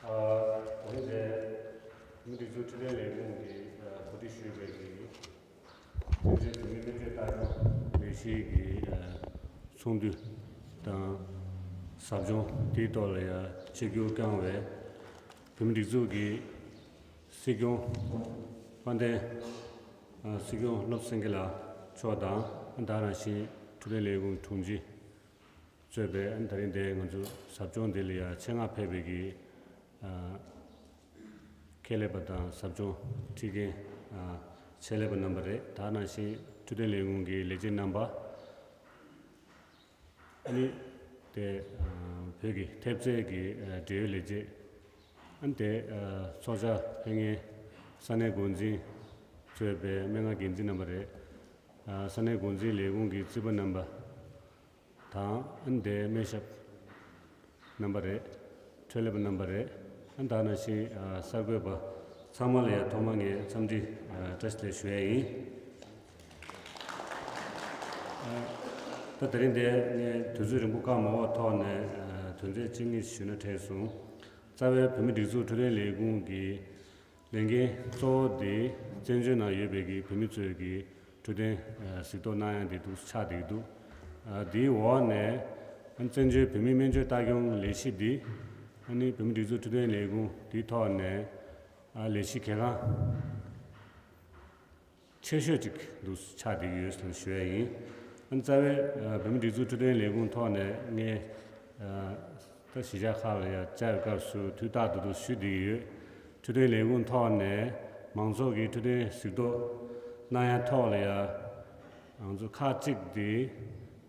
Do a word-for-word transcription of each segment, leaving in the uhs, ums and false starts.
ཨ། ད་རིང་འདིར་མི་སྒྲིག་འཛུགས་འཕྲོད་བསྟེན་ལས་ཁུངས་ཀྱིས་ཨ་གོ་སྒྲིག་ཞུས་པའི་གི་བཙན་བྱོལ་བོད་མིའི་སྨན་བཅོས་ལྟ་སྐྱོང་ལས་གཞི་གི་ཨ་ཚོགས་འདུ་དང་ཟབ་སྦྱོང་དེའི་ཐོག་ལ་ཡང་ཆིབས་བསྒྱུར་བསྐྱངས་པའི་བོད་མིའི་སྒྲིག་འཛུགས་ཀྱི་སྲིད་སྐྱོང་དཔལ་ལྡན་ཨ་སྲིད་སྐྱོང་བློ་བཟང་སེང་གེ་ལགས་མཆོག་དང་། ད་ག་ནང་བཞིན་འཕྲོད་བསྟེན་ལས་ཁུངས་དྲུང་ཆེ་གཙོས་པའི་ཨ་ད་རིང་འདིར་ང་ཚོ་ཟབ་སྦྱོང་འདི་ལ་ཡང་ཆེད་མངགས་ཕེབས་པའི་གི་ཨ་ཁྱད་ལས་པ་དང་ཟབ་སྦྱོང་ཁྲིད་མཁན་ཨ་ཆེད་ལས་པ་རྣམ་པ་རེད། ད་ག་ནང་བཞིན་འཕྲོད་བསྟེན་ལས་ཁུངས་ཀྱི་ལས་བྱེད་རྣམ་པ། ཨ་ནི་དེ་ཨ་བོད་ཀྱི་ཐེབས་རྩའི་གི་ཨ་འབྲེལ་ཡོད་ལས་བྱེད། ཨ་ནི་དེ་ཨ་ཚོགས་བཅར་ཕེབས་མཁན་ས་གནས་འགོ་འཛིན་གཙོས་པའི་སྨན་ཁང་འགན་འཛིན་རྣམ་པ་རེད། ཨ་ས་གནས་འགོ་འཛིན་ལས་ཁུངས་ཀྱི་རྩིས་པ་རྣམ་པ་དང་། ཨ་ནི་དེ་སྨན་ཞབས་རྣམ་པ་རེད། འཕྲོད་ལས་པ་རྣམ་པ་རེད། ཨ་ནི་ད་ག་ནང་བཞིན་ཨ་གསར་འགོད་པ་ཚང་མ་ལ་ཡང་ཐོག་མར་ངས་འཚམས་འདྲི་ཨ་བཀྲ་ཤིས་བདེ་ལེགས་ཞུ་ཡ་ཡིན། ཨ་ད་དེ་རིང་འདིར་ངས་དུས་ཚོད་རིང་པོ་བཀག་མ་འོག་ཐོག་ནས་ཨ་དོན་ཚན་གཅིག་གཉིས་ཞུས་ན་དྲན་སོང་། རྩ་བའི་བོད་མིའི་སྒྲིག་འཛུགས་འཕྲོད་བསྟེན་ལས་ཁུངས་ཀྱི་ལས་འགན་གཙོ་བོ་དེ་བཙན་བྱོལ་ནང་ཡོད་པའི་གི་བོད་མི་ཚོའི་གི་འཕྲོད་བསྟེན་ཨ་གཟིགས་རྟོག་གནང་ཡ་དེ་འདུག་ཆགས་བསྡད་ཀྱི་འདུག་ཨ་དེའི་འོག་ནས་ཨ་བཙན་བྱོལ་བོད་མིའི་སྨན་བཅོས་ལྟ་སྐྱོང་ལས་གཞི་འདི་ཨ་ནི་བོད་མིའི་སྒྲིག་འཛུགས་འཕྲོད་བསྟེན་ལས་ཁུངས་དེའི་ཐོག་ནས་ཨ་ལས་གཞི་གལ་འགངས་ཆེ་ཤོས་ཅིག་འདུག་ཆགས་བསྡད་ཀྱི་ཡོད་ཟེར་ཞུ་ཡ་ཡིན། ཨ་ནི་རྩ་བའི་ཨ་བོད་མིའི་སྒྲིག་འཛུགས་འཕྲོད་བསྟེན་ལས་ཁུངས་ཐོག་ནས་ངས་ཨ་ད་གཞིས་ཆགས་ཁག་ལ་ཡང་བཅར་བའི་སྐབས་སུ་དུས་རྟག་ཏུ་འདུག་ཞུ་བསྡད་ཀྱི་ཡོད། འཕྲོད་བསྟེན་ལས་ཁུངས་ཐོག་ནས་མང་ཚོགས་ཀྱི་འཕྲོད་བསྟེན་གཟིགས་རྟོག་གནང་ཡ་ཐོག་ལ་ཡང་ང་ཚོ་ཁག་གཅིག་དེ་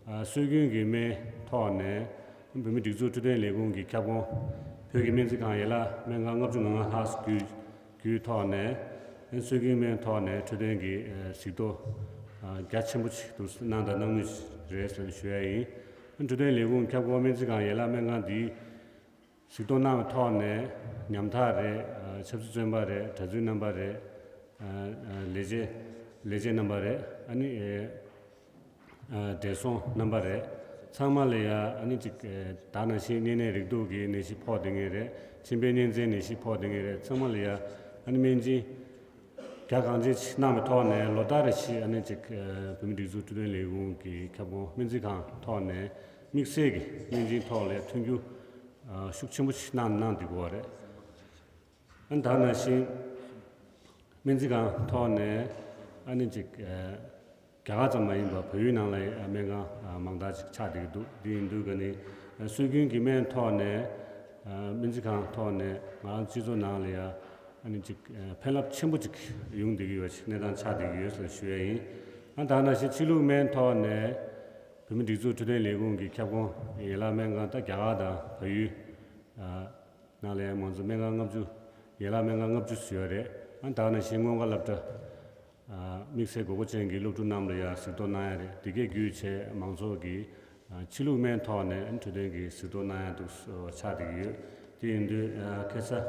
ཨ་སྲོལ་རྒྱུན་གྱི་སྨན་ཐོག་ནས་བོད་མིའི་སྒྲིག་འཛུགས་འཕྲོད་བསྟེན་ལས་ཁུངས་ཀྱི་ཁྱབ་ཁོངས་བོད་ཀྱི་སྨན་རྩིས་ཁང་ཡན་ལག་སྨན་ཁང་ལྔ་བཅུ་ང་ལྔ་ལྷག་བརྒྱུད་བརྒྱུད་ཐོག་ནས་སྲོལ་རྒྱུན་སྨན་ཐོག་ནས་འཕྲོད་བསྟེན་གྱི་ཨ་གཟིགས་རྟོག་ཨ་རྒྱ་ཆེན་པོ་ཞིག་ཏུ་གནང་དང་གནང་མུས་རེད་ཟེར་ཞུ་ཡ་ཡིན། འཕྲོད་བསྟེན་ལས་ཁུངས་ཁྱབ་ཁོངས་སྨན་རྩིས་ཁང་ཡན་ལག་སྨན་ཁང་འདིའི་གཟིགས་རྟོག་གནང་བའི་ཐོག་ནས་ཉམ་ཐག་རེད། ཨ་ཆབ་སྲིད་བཙོན་པ་རེད། གྲྭ་བཙུན་རྣམ་པ་རེད། ཨ་ཨ་ལས་བྱེད་ལས་བྱེད་རྣམ་པ་རེད། ཨ་ནི་ཨེ་ཨ་བགྲེས་སོང་རྣམ་པ་རེད། ཚང་མ་ལ་ཡ་ཨ་ནི་ཅིག་ཨེ་ད་ནང་བཞིན་གཉན་ནད་རེག་དུག་གི་ནད་གཞི་ཕོག་བསྡད་མཁན་རེད། མཆིན་པའི་གཉན་ཚད་ནད་གཞི་ཕོག་བསྡད་མཁན་རེད། ཚང་མ་ལ་ཡ་ཨ་ནི་སྨན་སྦྱིན་རྒྱ་གང་ཆེ་ཅིག་གནང་བའི་ཐོག་ནས་ལོ་ལྟར་རེ་བཞིན་ཨ་ནི་ཅིག་ཨེ་བོད་མིའི་སྒྲིག་འཛུགས་འཕྲོད་བསྟེན་ལས་ཁུངས་ཀྱི་ཁྱབ་ཁོངས་སྨན་རྩིས་ཁང་ཐོག་ནས་དམིགས་བསལ་གྱི་སྨན་སྦྱིན་ཐོག་ལ་ཡ་མཐུན་འགྱུར་ཨ་ཤུགས་ཆེན་པོ་ཞིག་གནང་གནང་བསྡད་ཀྱི་ཡོད་རེད། ཨ་ནི་ད་ནང་བཞིན་སྨན་རྩིས་ཁང་ཐོག་ནས་ཨ་ནི་ཅིག་ཨ་རྒྱ་གར་ཙམ་མ་ཡིན་པར་བལ་ཡུལ་ནང་ལ་ཡང་སྨན་ཁང་ཨ་མང་དག་ཅིག་ཆགས་བསྡད་ཀྱི་འདུག་འདི་ཡིན་དུས་ཀ་ནི་ཨ་སྲོལ་རྒྱུན་གྱི་སྨན་ཐོག་ནས་ཨ་སྨན་རྩིས་ཁང་ཐོག་ནས་ང་རང་སྤྱི་ཚོགས་ནང་ལ་ཡང་ཨ་ནི་ཅིག་ཨ་ཕན་རླབས་ཆེན་པོ་ཅིག་ཡོང་བསྡད་ཀྱི་ཡོད་ཅིག་གནས་སྟངས་ཆགས་བསྡད་ཀྱི་ཡོད་ཟེར་ཞུ་ཡ་ཡིན། ཨ་ད་ནང་བཞིན་ཕྱི་ལུགས་སྨན་ཐོག་ནས་བོད་མིའི་སྒྲིག་འཛུགས་འཕྲོད་བསྟེན་ལས་ཁུངས་ཀྱི་ཁྱབ་ཁོངས་ཡན་ལག་སྨན་ཁང་ད་རྒྱ་གར་དང་བལ་ཡུལ་ཨ་ནང་ལ་ཡང་མང་གཙོ་སྨན་ཁང་ལྔ་བཅུ་ཡན་ལག་སྨན་ཁང་ལྔ་བཅུ་ཙམ་ཡོད་རེད། ཨ་ད་ནང་བཞིན་སྔོན་འགོག་སློབ་གྲྭ་ཨ་དམིགས་བསལ་དགོས་མཁོ་ཅན་གྱི་སློབ་ཕྲུག་རྣམས་ལ་ཡང་གཟིགས་རྟོག་གནང་ཡ་རེད། དེ་གའི་བརྒྱུད་བྱས་མང་ཚོགས་ཀྱིས་ཨ་ཕྱི་ལུགས་སྨན་ཐོག་ནས་འཕྲོད་བསྟེན་གྱི་གཟིགས་རྟོག་གནང་ཡ་འདུག་ཆགས་བསྡད་ཀྱི་ཡོད། དེ་ཡིན་དུས་ཨ་ཁ་སང་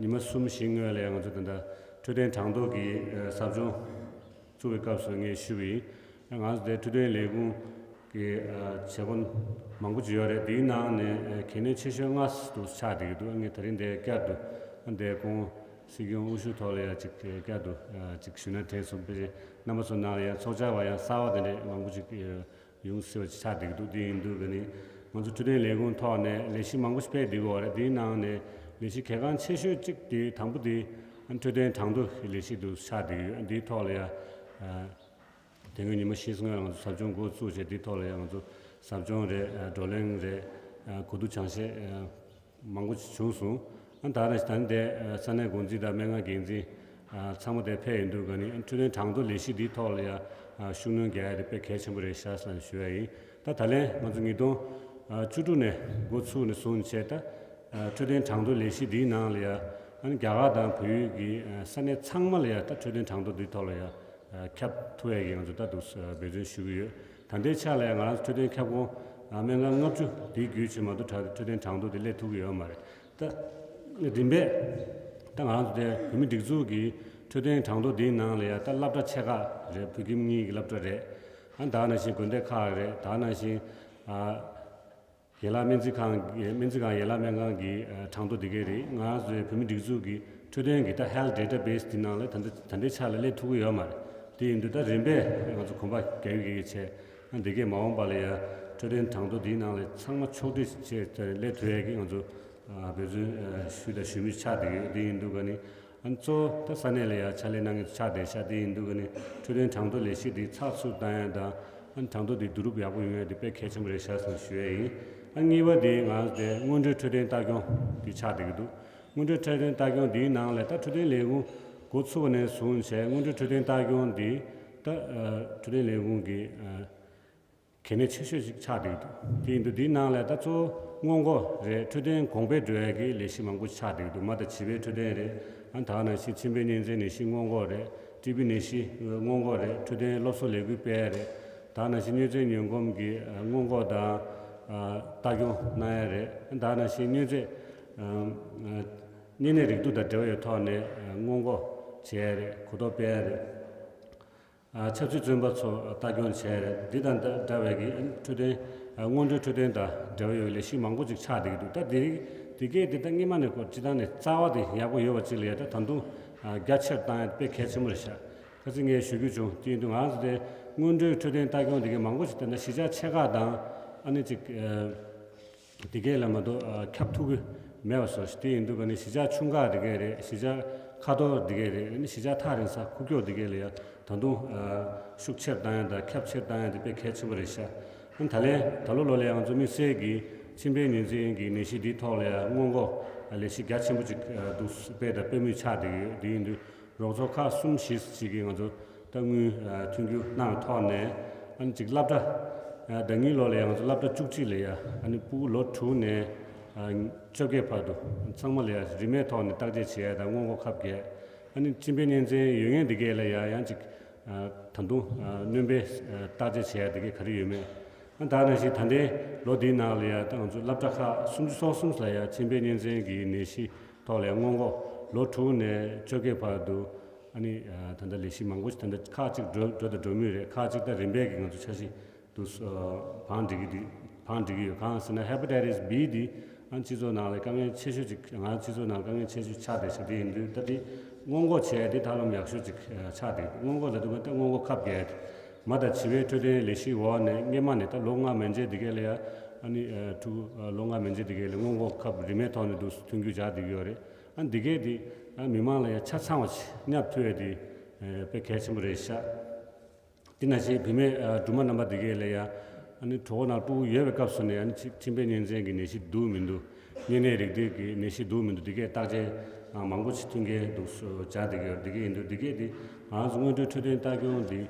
ཉི་མ་གསུམ་བཞི་སྔོན་ལ་ཡང་ང་ཚོ་ད་ལྟ་འཕྲོད་བསྟེན་གྲངས་ཐོ་གི་ཨ་ཟབ་སྦྱོང་བཙུགས་པའི་སྐབས་སུ་ངས་ཞུས་པ་ཡིན། ང་ཚོ་དེ་འཕྲོད་བསྟེན་ལས་ཁུངས་ཀྱི་ཨ་བྱེད་སྒོ་མང་པོ་ཅིག་ཡོད་རེད། དེའི་ནང་ནས་ཨ་གལ་གནད་ཆེ་ཤོས་ལྔ་འདུག་ཆགས་བསྡད་ཀྱི་འདུག་ངས་དེ་རིང་འདིར་བསྐྱར་དུ་ཨ་འདིར་སྐུ་ངོ་སྲིད་སྐྱོང་དབུ་བཞུགས་ཐོག་ལ་ཡང་ཅིག་བསྐྱར་དུ་ཨ་ཅིག་ཞུས་ན་དྲན་སོང་། དཔེ་ཆ་རྣམ་པ་ཚོ་ནང་ལ་ཡང་ཚོགས་བཅར་བ་ཡང་གསར་བ་དེ་འདྲ་མང་པོ་ཅིག་ཨ་ཡོང་སྲིད་པ་ཆགས་བསྡད་ཀྱི་འདུག་དེ་ཡིན་དུས་ཀ་ནི་ང་ཚོ་འཕྲོད་བསྟེན་ལས་ཁུངས་ཐོག་ནས་ལས་གཞི་མང་པོ་ཞིག་སྤེལ་བསྡད་ཀྱི་ཡོད་རེད། དེའི་ནང་ནས་ལས་གཞི་གལ་འགངས་ཆེ་ཤོས་གཅིག་དེ་དང་པོ་དེ་འཕྲོད་བསྟེན་གྲངས་ཐོ་ལས་གཞི་འདུག་ཆགས་བསྡད་ཀྱི་ཡོད། འདིའི་ཐོག་ལ་ཡང་ཨ་དེ་སྔོན་ཉི་མ་བཞི་སྔོན་ལ་ང་ཚོ་ཟབ་སྦྱོང་འགོ་བཙུགས་བྱས། འདིའི་ཐོག་ལ་ཡང་ང་ཚོ་ཟབ་སྦྱོང་རེད། ཨ་བགྲོ་གླེང་རེད། ཨ་གོ་བསྡུར་སྦྱང་བཤད་ཨ་མང་པོ་ཞིག་བྱུང་སོང་། ཨ་ད་ནི་ད་ནི་དེ་ཨ་ས་གནས་འགོ་འཛིན་དང་སྨན་ཁང་འགན་འཛིན་ཨ་ཚང་མ་དེ་ཕེབས་ཡོང་དུས་ཀ་ནི་འཕྲོད་བསྟེན་གྲངས་ཐོ་ལས་གཞི་འདིའི་ཐོག་ལ་ཡང་ཨ་ཤུགས་སྣོན་རྒྱག་ཡ་དེ་དཔེ་གལ་ཆེན་པོ་རེད་ཤག་ཟེར་ནས་ཞུ་ཡ་ཡིན། ད་ད་ལན་ང་ཚོ་ཉིས་སྟོང་བཅུ་དྲུག་ནས་འགོ་ཚུགས་ནས་བཟུང་བྱས། ད་འཕྲོད་བསྟེན་གྲངས་ཐོ་ལས་གཞི་འདིའི་ནང་ལ་ཡང་ཨ་ནི་རྒྱ་གར་དང་བལ་ཡུལ་གྱི་ས་གནས་ཚང་མ་ལ་ཡང་ད་འཕྲོད་བསྟེན་གྲངས་ཐོ་འདིའི་ཐོག་ལ་ཡང་ཁྱབ་ཐུབ་ཡ་གི་ང་ཚོ་ད་དུང་འབད་བརྩོན་ཞུ་གི་ཡོད། ད་ལྟའི་ཆ་ལ་ཡང་ང་རང་ཚོ་འཕྲོད་བསྟེན་ཁྱབ་ཁོངས་སྨན་ཁང་ལྔ་བཅུ་དེའི་བརྒྱུད་བྱས་མ་གཏོགས་འཕྲོད་བསྟེན་གྲངས་ཐོ་དེ་སླེབས་ཐུབ་ཀྱི་ཡོད་མ་རེད། ད་རིམ་པས་ད་ང་རང་ཚོ་དེ་བོད་མི་སྒྲིག་འཛུགས་ཀྱི་འཕྲོད་བསྟེན་གྲངས་ཐོ་འདིའི་ནང་ལ་ཡང་ད་སློབ་གྲྭ་ཆེ་ཁག་རེད། བོད་ཁྱིམ་གཉིས་ཀྱི་སློབ་གྲྭ་རེད། ཨ་ད་ག་ནང་བཞིན་དགོན་སྡེ་ཁག་རེད། ད་ག་ནང་བཞིན་ཨ་ རྒན་ལགས་སྨན་རྩིས་ཁང་གི་སྨན་རྩིས་ཁང་ཡན་ལག་སྨན་ཁང་གི་ཨ་གྲངས་ཐོ་དེ་གས་རེད། ང་ཚོའི་བོད་མི་སྒྲིག་འཛུགས་ཀྱི་འཕྲོད་བསྟེན་གྱི་ད་health database དེ་ནང་ལ་ད་ལྟ་ད་ལྟའི་ཆ་ལ་སླེབས་ཐུབ་ཀྱི་ཡོད་མ་རེད། དེ་ཡིན་དུས་ད་རིམ་པས་ང་ཚོ་གོམ་པ་རྒྱག་གི་ཡོད་བྱས། ཨ་འདི་གས་མ་འོངས་པ་ལ་ཡ་འཕྲོད་བསྟེན་གྲངས་ཐོ་དེའི་ནང་ལ་ཚང་མ་ཕྱོགས་སྒྲིག་བྱས་ཏེ་སླེབས་ཐུབ་ཡས་ཀྱི་ང་ཚོ་ཨ་འབད་བརྩོན་ཨ་ཞུས་དང་ཞུ་མུས་ཆགས་བསྡད་ཀྱི་ཡོད། དེ་ཡིན་དུས་ག་ནི་ཨ་གཙོ་བོ་ད་ས་གནས་ལ་ཡ་ཕྱག་ལས་གནང་མཁན་ཆགས་བསྡད་ཤག་དེ་ཡིན་དུས་ག་ནི་འཕྲོད་བསྟེན་གྲངས་ཐོ་ལས་གཞི་དེ་ཚགས་ཚུད་བཏང་ཡས་དང་། ཨ་ནི་གྲངས་ཐོ་དེ་བསྡུ་རུབ་ཡག་པོ་ཡོང་ཡས་དེ་དཔེ་གལ་ཆེན་པོ་རེད་ཤག་ཟེར་ཞུ་ཡས་ཡིན། ཨ་གཉིས་པ་དེ་ང་ཚོ་དེ་སྔོན་འགྲོའི་འཕྲོད་བསྟེན་ལྟ་སྐྱོང་དེ་ཆགས་བསྡད་ཀྱི་འདུག་སྔོན་འགྲོའི་འཕྲོད་བསྟེན་ལྟ་སྐྱོང་དེའི་ནང་ལ་ད་འཕྲོད་བསྟེན་ལས་ཁུངས་འགོ་ཚུགས་པ་ནས་བཟུང་བྱས་སྔོན་འགྲོའི་འཕྲོད་བསྟེན་ལྟ་སྐྱོང་དེ་ད་ཨ་འཕྲོད་བསྟེན་ལས་ཁུངས་ཀྱི་ཨ་གལ་གནད་ཆེ་ཤོས་ཤིག་ཆགས་བསྡད་ཀྱི་འདུག་དེ་ཡིན་དུས་དེའི་ནང་ལ་ད་གཙོ་བོ་སྔོན་འགོག་རེད། འཕྲོད་བསྟེན་གོང་འཕེལ་འགྲོ་ཡས་ཀྱི་ལས་གཞི་མང་པོ་ཆགས་བསྡད་ཀྱི་འདུག་མ་དང་བྱིས་པའི་འཕྲོད་བསྟེན་རེད། ཨ་ད་ག་ནང་བཞིན་མཆིན་པའི་གཉན་ཚད་ནད་གཞི་སྔོན་འགོག་རེད། ཊི་བི་ནད་གཞི་སྔོན་འགོག་རེད། འཕྲོད་བསྟེན་སློབ་གསོ་ལས་འགུལ་སྤེལ་ཡས་རེད། ད་ག་ནང་བཞིན་གཉན་ཚད་ཉོན་གོམས་ཀྱི་སྔོན་འགོག་དང་ལྟ་སྐྱོང་གནང་ཡས་རེད། ད་ག་ནང་བཞིན་གཉན་ཚད་གཉན་ནད་རེག་དུག་དང་འབྲེལ་བ་ཡོད་ཐོག་ནས་སྔོན་འགོག་བྱེད་ཡས་རེད། གོ་རྟོགས་སྤེལ་ཡས་རེད། ཆབ་སྲིད་བཙོན་པ་ཚོ་ལྟ་སྐྱོང་བྱས་རེད། འདི་དང་འདྲ་བའི་གི་འཕྲོད་བསྟེན་སྔོན་འགྲོའི་འཕྲོད་བསྟེན་དང་འབྲེལ་བ་ཡོད་པའི་ལས་གཞི་མང་པོ་ཅིག་ཆགས་བསྡད་ཀྱི་འདུག་ད་འདི་འདི་གས་འདི་ད་སྔོན་མ་ནས་ཀོ་སྤྱི་བཏང་ནས་རྩ་བ་དེ་ཡག་པོ་ཡོད་པ་ཅིག་ལ་ཡ་ད་ད་དུང་རྒྱ་ཆེར་བཏང་ཡ་དཔེ་གལ་ཆེན་པོ་རེད་ཤག་ཁ་སང་ངས་ཞུ་རྒྱུ་བྱུང་། དེ་ཡིན་དུས་ང་ཚོ་དེ་སྔོན་འགྲོའི་འཕྲོད་བསྟེན་ལྟ་སྐྱོང་འདི་གས་མང་པོ་ཞིག་ད་ལྟ་གཞིས་ཆགས་ཆེ་ཁག་དང་ཨ་ནི་ཅིག་དེ་གས་ལ་མ་གཏོགས་ཨ་ཁྱབ་ཐུབ་ཀྱི་མེད་པ་བཟོ་ཞིག་དེ་ཡིན་དུས་ག་ནི་གཞིས་ཆགས་ཆུང་ཁག་དེ་གས་རེད། གཞིས་ཆགས་ཁ་ཐོར་དེ་གས་རེད། ཨ་ནི་གཞིས་ཆགས་ཐག་རིང་ས་ཁུག་ཀྱོག་དེ་གས་ལ་ཡ་ད་དུང་ཨ་ཤུགས་ཆེར་བཏང་ཡ་དང་ཁྱབ་ཆེར་བཏང་ཡ་དེ་དཔེ་གལ་ཆེན་པོ་རེད་ཤག་ཨ་ནི་ད་ལན་ད་ལོ་ལོ་ལ་ཡ་ང་ཚོ་དམིགས་བསལ་གྱི་མཆིན་པའི་གཉན་ཚད་ཀྱི་ནད་གཞི་འདིའི་ཐོག་ལ་ཡ་སྔོན་འགོག་ལས་གཞི་རྒྱ་ཆེན་པོ་ཅིག་ཨ་འདུག་སྤེལ་དང་སྤེལ་མུས་ཆགས་བསྡད་ཀྱི་ཡོད། དེ་ཡིན་དུས། རོགས་ཚོགས་ཁག་གསུམ་བཞི་ཅིག་གིས་ང་ཚོ་ད་དངུལ་ཨ་མཐུན་འགྱུར་གནང་བའི་ཐོག་ནས་ཨ་ནི་ཅིག་སློབ་གྲྭ་ཨ་ཟླ་གཉིས་ལོ་ལ་ཡང་ང་ཚོ་སློབ་གྲྭ་བཅུ་གཅིག་ལ་ཡ་ཨ་ནི་ཕྲུ་གུ་ལོ་དྲུག་ནས་ཨ་བཅོ་བརྒྱད་བར་དུ་ཚང་མ་ལ་ཡ་རིན་མེད་ཐོག་ནས་བརྟག་དཔྱད་བྱེད་ཡ་དང་སྔོན་འགོག་ཁབ་རྒྱག་ཨ་ནི་མཆིན་པའི་གཉན་ཚད་ཡོད་མཁན་འདི་གས་ལ་ཡ་ཡང་ཅིག་ཨ་ད་དུང་ཨ་སྣོན་པའི་ཨ་བརྟག་དཔྱད་བྱེད་ཡ་འདི་གས་ག་རེ་ཡོད་མེད། ཨ་ད་ནང་བཞིན་ད་ལྟའི་ལོ་འདིའི་ནང་ལ་ཡ་ད་ང་ཚོ་སློབ་གྲྭ་ཁག་སུམ་ཅུ་སོ་གསུམ་ལ་ཡ་མཆིན་པའི་གཉན་ཚད་ཀྱི་ནད་གཞི་ཐོག་ལ་སྔོན་འགོག་ལོ་དྲུག་ནས་བཅོ་བརྒྱད་བར་དུ་ཨ་ནི་ད་ལྟ་ལས་གཞི་མང་པོ་ཞིག་ད་ལྟ་ཁག་ཅིག་འགྲོ་འགྲོ་དང་འགྲོ་མུས་རེད། ཁག་ཅིག་ད་རིམ་པས་ཀྱི་ང་ཚོ་འཆར་གཞི་འདུག་བང་སྒྲིག་གི་འདུག་བང་སྒྲིག་གི་ཡོད། གང་ཟེར་ན་ཧེ་པ་ཊའི་ཊིས་བྷི་འདི་ཨ་སྤྱི་ཚོགས་ནང་ལ་དཀའ་ངལ་ཆེ་ཤོས་ཅིག་ང་སྤྱི་ཚོགས་ནང་དཀའ་ངལ་ཆེ་ཤོས་ཆགས་བསྡད་ཤག་དེ་ཡིན་དུས་ད་དེ་སྔོན་འགོག་བྱས་དེ་ད་ལམ་ཡག་ཤོས་ཅིག་ཆགས་བསྡད་འདུག་སྔོན་འགོག་ལ་དུས་ད་སྔོན་འགོག་ཁབ་རྒྱག་དེ། མ་དང་བྱིས་པའི་འཕྲོད་བསྟེན་ལས་གཞིའི་འོག་ནས་སྔོན་མ་ནས་ད་ལོ་ལྔ་མན་ཆད་འདི་གས་ལ་ཡ་ཨ་ནི་ཕྲུ་གུ་ལོ་ལྔ་མན་ཆད་འདི་གས་ལ་སྔོན་འགོག་ཁབ་རིན་མེད་ཐོག་ནས་འདུག་མཐུན་འགྱུར་བྱ་བསྡད་ཀྱི་ཡོད་རེད། ཨ་འདི་གས་འདི་མི་མང་ལ་ཡ་ཆ་ཚང་བ་ཞིག་བསྙབ་ཐུབ་ཡས་འདི་དཔེ་གལ་ཆེན་པོ་རེད་ཤག་དེ་ནང་བཞིན་བུད་མེད་སྦྲུམ་མ་རྣམ་པ་འདི་གས་ལ་ཡ་ཨ་ནི་གྲོད་ཁོག་ནང་ཕྲུ་གུ་ཡོད་པའི་སྐབས་སུ་ནས་ཨ་ནི་མཆིན་པའི་གཉན་ཚད་ཀྱི་ནད་གཞི་འདུག་མི་འདུག་གཉན་ནད་རེག་དུག་གི་ནད་གཞི་འདུག་མི་འདུག་འདི་གས་བརྟག་དཔྱད་མང་པོ་ཞིག་མཐུན་རྐྱེན་འདུག་བྱ་འདི་གས་འདི་གས་ཡིན་འདུག་འདི་གས་འདི་ང་ཚོ་སྔོན་འགྲོའི་འཕྲོད་བསྟེན་ལྟ་སྐྱོང་འདི།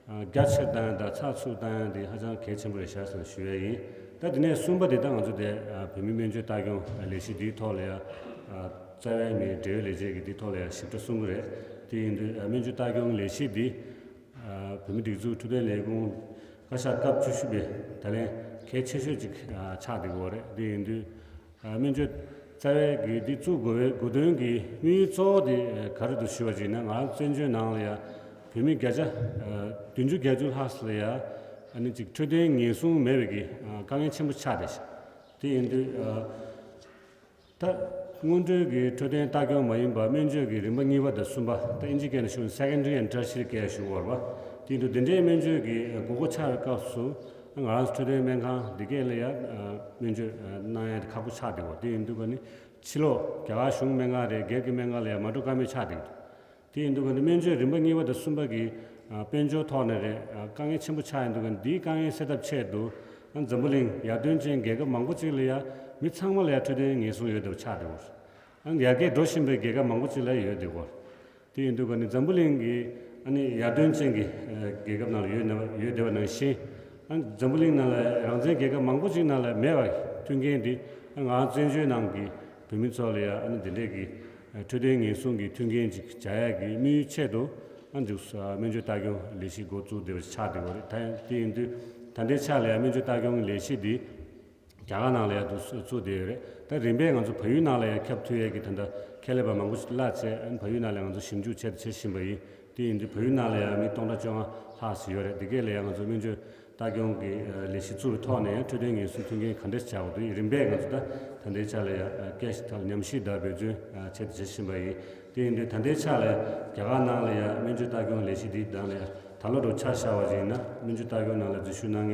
རྒྱ་ཆེར་བཏང་ཡ་དང་ཚགས་ཚུད་བཏང་ཡ་འདི་ཧ་ཅང་གལ་ཆེན་པོ་རེད་ཤག་ཟེར་ཞུ་ཡ་ཡིན། ད་དེ་ནས་གསུམ་པ་དེ་ད་ང་ཚོ་དེ་བོད་མིའི་སྨན་བཅོས་ལྟ་སྐྱོང་ལས་གཞི་འདིའི་ཐོག་ལ་ཡ་རྩ་བའི་མི་འབྲེལ་ཡོད་ལས་བྱེད་ཀྱིས་འདིའི་ཐོག་ལ་ཡ་ཞིབ་ཕྲ་གསུང་གི་རེད། དེ་ཡིན་དུས་སྨན་བཅོས་ལྟ་སྐྱོང་ལས་གཞི་འདི་བོད་མི་སྒྲིག་འཛུགས་འཕྲོད་བསྟེན་ལས་ཁུངས་བཀའ་ཤག་སྐབས་བཅུ་བཞི་པའི་ད་ལན་གལ་ཆེ་ཤོས་ཅིག་ཆགས་བསྡད་ཀྱི་ཡོད་རེད། དེ་ཡིན་དུས། སྨན་བཅོས་རྩ་བའི་གི་འདི་བཙུགས་དགོས་པའི་དགོས་དོན་གྱི་དམིགས་ཡུལ་གཙོ་བོ་དེ་ག་རེ་འདུག་ཞུ་བ་ཅིག་ན། ང་རང་བཙན་བྱོལ་ནང་ལ་ཡང་བོད་མི་བརྒྱ་ཆ་བདུན་ཅུ་བརྒྱད་ཅུ་ལྷག་ཙམ་ལ་ཡང་ཨ་ནི་ཅིག་འཕྲོད་བསྟེན་ཉེན་སྲུང་མེད་པའི་གི་དཀའ་ངལ་ཆེན་པོ་ཆགས་བསྡད་ཤག་དེ་ཡིན་དུས་ད་སྔོན་འགྲོའི་གི་འཕྲོད་བསྟེན་ལྟ་སྐྱོང་མ་ཡིན་པ་སྨན་བཅོས་ཀྱི་རིམ་པ་གཉིས་པ་དང་གསུམ་པ། ད་ཨིན་ཇི་སྐད་ནས་ཞུ་ན་སེ་ཀན་ཌ་རི་ཨེན་ཌ་ཊར་ཤི་རི་ཀེར་ཞུ་དགོས་རེད་པ། དེ་ཡིན་དུས་དེ་འདྲའི་སྨན་བཅོས་ཀྱི་དགོས་མཁོ་ཆགས་པའི་སྐབས་སུ། ང་རང་ཚོ་འཕྲོད་བསྟེན་སྨན་ཁང་འདི་གས་ལ་ཡ་སྨན་བཅོས་གནང་ཡ་དེ་ཁག་པོ་ཆགས་བསྡད་ཡོད། དེ་ཡིན་དུས་ཀ་ནི་ཕྱི་ལོགས་རྒྱ་གར་གཞུང་སྨན་ཁང་རེད། སྒེར་གྱི་སྨན་ཁང་ལ་ཡ་མ་འགྲོ་ཀ་མེད་ཆགས་བསྡད་ཡོད། དེ་ཡིན་དུས་ཀ་ནི་སྨན་བཅོས་རིམ་པ་གཉིས་པ་དང་གསུམ་པ་གི་དཔལ་འབྱོར་ཐོག་ནས་རེད། དཀའ་ངལ་ཆེན་པོ་ཆགས་ཡོང་དུས་ཀ་ནི་འདིའི་དཀའ་ངལ་སེལ་ཐབས་ཆེད་དུ་འཛམ་བུ་གླིང་ཡར་ཐོན་ཅན་རྒྱལ་ཁབ་མང་པོ་ཅིག་ལ་ཡ་མི་ཚང་མ་ལ་ཡ་འཕྲོད་བསྟེན་ཉེན་སྲུང་ཡོད་བསྡད་པ་ཆགས་བསྡད་ཡོད། ཡར་རྒྱས་འགྲོ་བཞིན་པའི་རྒྱལ་ཁབ་མང་པོ་ཅིག་ལ་ཡོད་བསྡད་ཡོད། དེ་ཡིན་དུས་ཀ་ནི་འཛམ་བུ་གླིང་གི་ཨ་ནི་ཡར་ཐོན་ཅན་གྱི་ཨ་རྒྱལ་ཁབ་ནང་ལ་ཡོད་ན་ཡོད་བསྡད་པ་ནང་བཞིན། ཨ་འཛམ་བུ་གླིང་ནང་ལ་རང་བཙན་རྒྱལ་ཁབ་མང་པོ་ཅིག་ནང་ལ་མེད་པའི་མཐུན་རྐྱེན་འདི་ཨ་ང་བཙན་བྱོལ་ནང་གི་བོད་མི་ཚོ་ལ་ཡང་ཨ་ནི་འདི་འདྲས་ཀྱི་ཨ་འཕྲོད་བསྟེན་ཉེན་སྲུང་གི་མཐུན་རྐྱེན་ཅིག་སྦྱར་ཡག་གི་དམིགས་ཡུལ་ཆེད་དུ་ཨ་འཛུགས་ས་སྨན་བཅོས་ལྟ་སྐྱོང་ལས་གཞི་འགོ་བཙུགས་བསྡད་པ་ཆགས་བསྡད་ཡོད་རེད། ད་དེ་ཡིན་དུས་ད་ལྟའི་ཆ་ལ་ཡང་སྨན་བཅོས་ལྟ་སྐྱོང་གི་ལས་གཞི་འདི། རྒྱ་གར་ནང་ལ་ཡང་དུ་བཙུགས་བསྡད་ཡོད་རེད། ད་རིམ་པས་ང་ཚོ་བལ་ཡུལ་ནང་ལ་ཡང་ཁྱབ་ཐུབ་ཡས་ཀྱི་ད་ལྟ་ཁས་ལེན་པ་མང་པོ་ཞིག་བརླག་བྱས། ཨ་ནི་བལ་ཡུལ་ནང་ལ་ང་ཚོ་ཞིབ་འཇུག་བྱས་བྱེད་བཞིན་པ་ཡིན། དེ་ཡིན་དུས་བལ་ཡུལ་ནང་ལ་ཡང་མི་སྟོང་ཕྲག་བཅོ་ལྔ་ལྷག་ཙམ་ཡོད་རེད། འདི་གས་ལ་ཡང་ང་ཚོ་སྨན་བཅོས་ ལྟ་སྐྱོང་གི་ལས་གཞི་བཙུགས་པའི་ཐོག་ནས་འཕྲོད་བསྟེན་ཉེན་སྲུང་མཐུན་རྐྱེན་ག་འདྲས་བྱ་དགོས་འདུག་རིམ་པས་ང་ཚོ་ད་ད་ལྟའི་ཆ་ལ་ཡ་སྐད་ཆ་ཐོག་ཉམས་ཞིབ་དང་འབད་བརྩོན་བྱས་ཏེ་བྱེད་བཞིན་པ་ཡིན། དེ་ཡིན་དུས་ད་ལྟའི་ཆ་ལ་རྒྱ་གར་ནང་ལ་ཡ་སྨན་བཅོས་ལྟ་སྐྱོང་ལས་གཞི་འདིའི་ནང་ལ་ཡ་ད་ལོ་རུ་ཆ་བཞག་པ་ཡིན་ན་སྨན་བཅོས་ལྟ་སྐྱོང་ནང་ལ་འཛུལ་ཞུགས་གནང་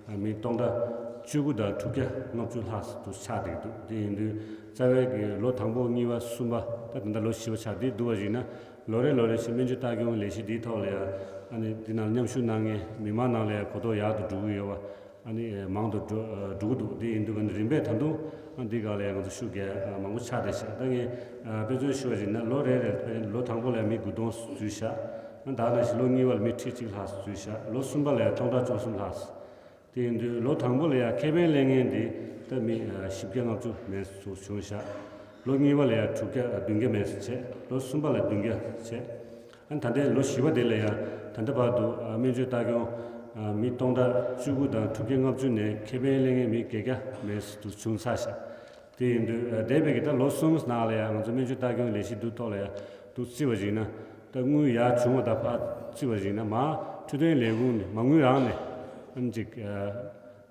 མཁན་མི་སྟོང་ཕྲག་བཅུ་དགུ་དང་དྲུག་བརྒྱ་ལྔ་བཅུ་ལྷག་ཙམ་ཆགས་བསྡད་འདུག་དེ་ཡིན་དུས་རྩ་བའི་གི་ལོ་དང་པོ་གཉིས་པ་གསུམ་པ་ད་ད་ལྟ་ལོ་བཞི་པ་ཆགས་བསྡད་འདུག་པ་ཡིན་ན། ལོ་རེ་ལོ་རེ་བཞིན་སྨན་བཅོས་ལྟ་སྐྱོང་ལས་གཞི་འདིའི་ཐོག་ལ་ཡང་ཨ་ནི་འདི་ནང་མཉམ་ཞུགས་གནང་མཁན་མི་མང་ནང་ལ་ཡང་གོ་རྟོགས་ཡག་ཏུ་འགྲོ་གི་ཡོད་པ་ཨ་ནི་མང་དུ་འགྲོ་འགྲོ་གི་འདུག་དེ་ཡིན་དུས་ཨ་ནི་རིམ་པས་ད་དུང་ཨ་འདི་སྒང་ལ་ཡང་ང་ཚོ་ཤུགས་རྒྱག་མང་པོ་ཆགས་བསྡད་ཤག་ད་ངས་དཔེ་མཚོན་ཞུ་བ་ཡིན་ན་ལོ་རེ་རེ་ལོ་དང་པོ་ལ་ཡང་མི་དགུ་སྟོང་འཛུལ་ཤག་ད་ནང་བཞིན་ལོ་གཉིས་པ་ལ་མི་ཁྲི་གཅིག་ལྷག་འཛུལ་ཤག་ལོ་གསུམ་པ་ལ་ཡང་སྟོང་ཕྲག་བཅུ་གསུམ་ལྷག་དེ་ཡིན་དུས་ལོ་དང་པོ་ལ་ཡང་ཁེ་ཕན་ལེན་མཁན་དེ་ད་མི་ཨ་བཞི་བརྒྱ་ལྔ་བཅུ་མེད་ཙམ་བྱུང་ཤག་ལོ་གཉིས་པ་ལ་ཡང་དྲུག་བརྒྱ་ཨ་བདུན་བརྒྱ་མེད་ཙམ་བྱས། ལོ་གསུམ་པ་ལ་བདུན་བརྒྱ་བྱས། ཨ་ད་ལྟའི་ལོ་བཞི་པ་དེ་ལ་ཡང་ད་ལྟ་བར་དུ་ཨ་སྨན་བཅོས་ལྟ་སྐྱོང་ཨ་མི་སྟོང་ཕྲག་བཅུ་དགུ་དང་དྲུག་བརྒྱ་ལྔ་བཅུ་ནས་ཁེ་ཕན་ལེན་མཁན་མི་བརྒྱད་བརྒྱ་མེད་ཙམ་བྱུང་ཚར་ཤག་དེ་ཡིན་དུས་ཨ་འདས་པའི་གི་ད་ལོ་གསུམ་ནང་ལ་ཡང་ང་ཚོ་སྨན་བཅོས་ལྟ་སྐྱོང་ལས་གཞི་འདི་ཐོག་ལ་ཡང་འདུག་བརྩིས་པ་ཡིན་ན་ད་དངུལ་ཡར་བྱུང་བ་དང་ཕར་བརྩིས་པ་ཡིན་ན་མ་འཕྲོད་བསྟེན་ལས་ཁུངས་ནས་མ་དངུལ་རང་ནས་ཨ་ནི་ཅིག་ཨ་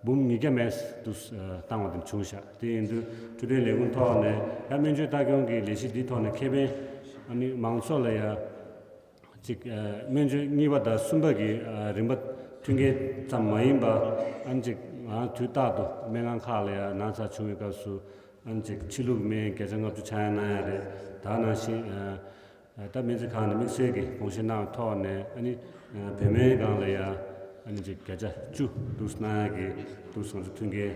འབུམ་ཉིས་བརྒྱ་མེད་འདུག་བཏང་བ་དེ་བྱུང་ཤག་དེ་ཡིན་དུས་འཕྲོད་བསྟེན་ལས་ཁུངས་ཐོག་ནས་ཡང་སྨན་བཅོས་ལྟ་སྐྱོང་གི་ལས་གཞི་འདི་ཐོག་ནས་ཁེ་ཕན་ཨ་ནི་མང་ཚོགས་ལ་ཡང་ཅིག་ཨ་སྨན་བཅོས་གཉིས་པ་དང་གསུམ་པ་གི་ཨ་རིམ་པ་མཐུན་རྐྱེན་ཙམ་མ་ཡིན་པ་ཨ་ནི་ཅིག་ང་དུས་རྟག་ཏུ་སྨན་ཁང་ཁག་ལ་ཡང་ན་ཚ་བྱུང་བའི་སྐབས་སུ་ཨ་ནི་ཅིག་ཕྱི་ལུགས་སྨན་བརྒྱ་ཆ་ལྔ་བཅུ་ཆ་ཡང་གནང་ཡ་རེད། ད་ནང་བཞིན་ཨ་ད་སྨན་རྩིས་ཁང་ནས་དམིགས་བསལ་གྱི་དགོངས་བཞེས་གནང་བའི་ཐོག་ནས་ཨ་ནི་བོད་སྨན་ཁང་ལ་ཡང་ཨ་ནི་ཅིག་བརྒྱ་ཆ་བཅུ་འདུག་གནང་ཡ་གི་འདུག་ང་ཚོ་མཐུན་རྐྱེན་